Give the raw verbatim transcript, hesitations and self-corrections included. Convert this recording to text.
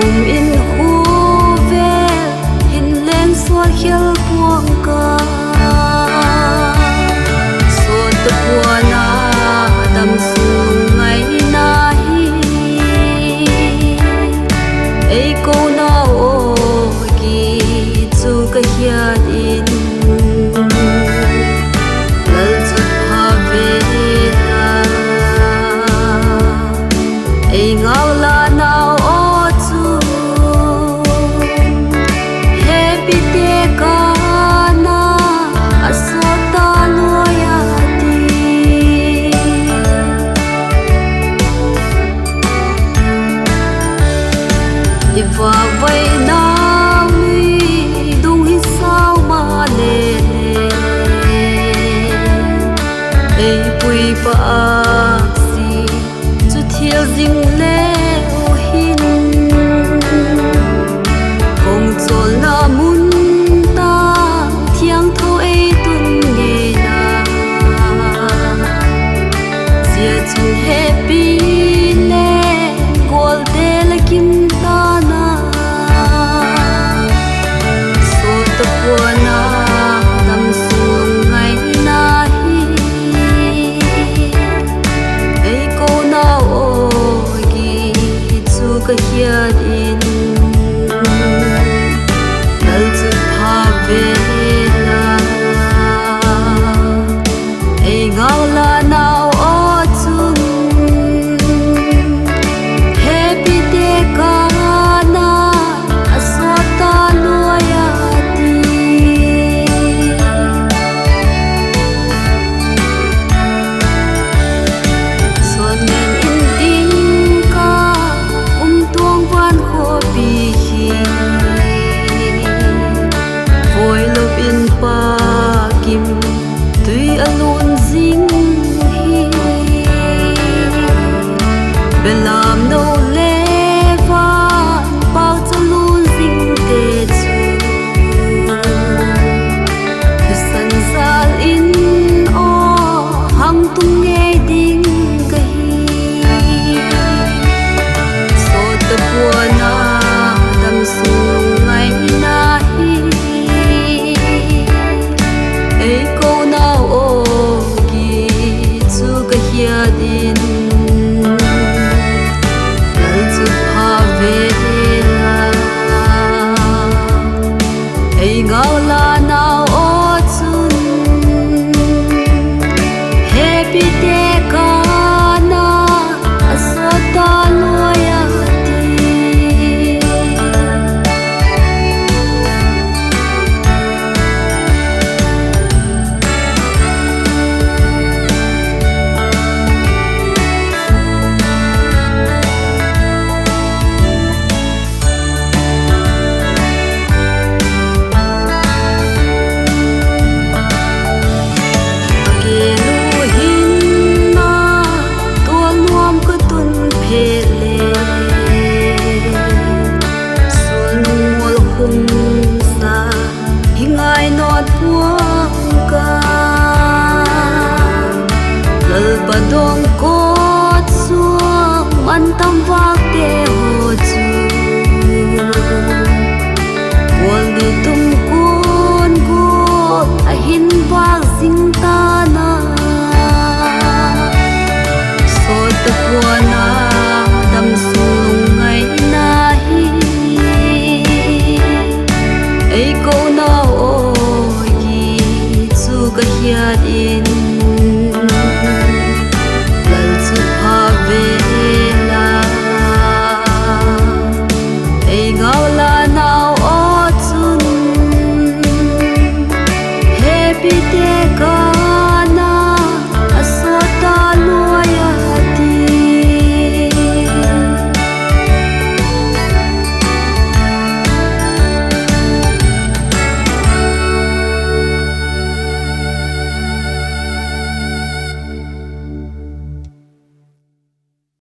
Um in khu vel hin leng sawt khel pua'ng ka, sawt ta pua'n a damsung ngaina hi. Ei konau aw, ki chu ka hiat in, Lalchutpha vel a, ei ngau la nau aw chu, hepite kân a, a sawt ta nuai a ti. I vâkvaina mi dung hi sau maleh le, ei pui pa aksi chu thial zing leu hin, kong chawlna mun tâng thiangtho ei tun ngeina, zia chun hepi le gualte la kim ta'n a, sawt ta pua'n a damsung ngaina hi. Ei konau aw, ki chu ka hiat in, Lalchutpha vel a, ei ngau la nau aw chun, hepite kân a, a sawt ta nuai a ti. Sawt ngen in ding ka, kumtuang vankhawpi hi, voi lo in pa kim tui a lun zing hi. Belam no le van pau cha lun zingte chu, thusan zal in aw hang tung ngei ding ka hi. Sawt ta pua'n a damsung ngaina hi. Ei konau aw, ki chu ka hiat in, Lalchutpha vel a, ei ngau la nau aw chun, hepite kân a, a sawt ta nuai a ti. Ka gen u hin a, tual nuam ka tun phet le, sual mual khum sa hi ngai nawn pua'ng ka. Lalpa dong kawt suang man tam vâkte haw chu, kual ni tum kuan gual a hin vâk zing ta'n a, sawt ta pua'n a damsung ngaina hi. Ei konau aw, ki chu ka hiat in, Lalchutpha vel a, ei ngau la nau aw chun, hepite kân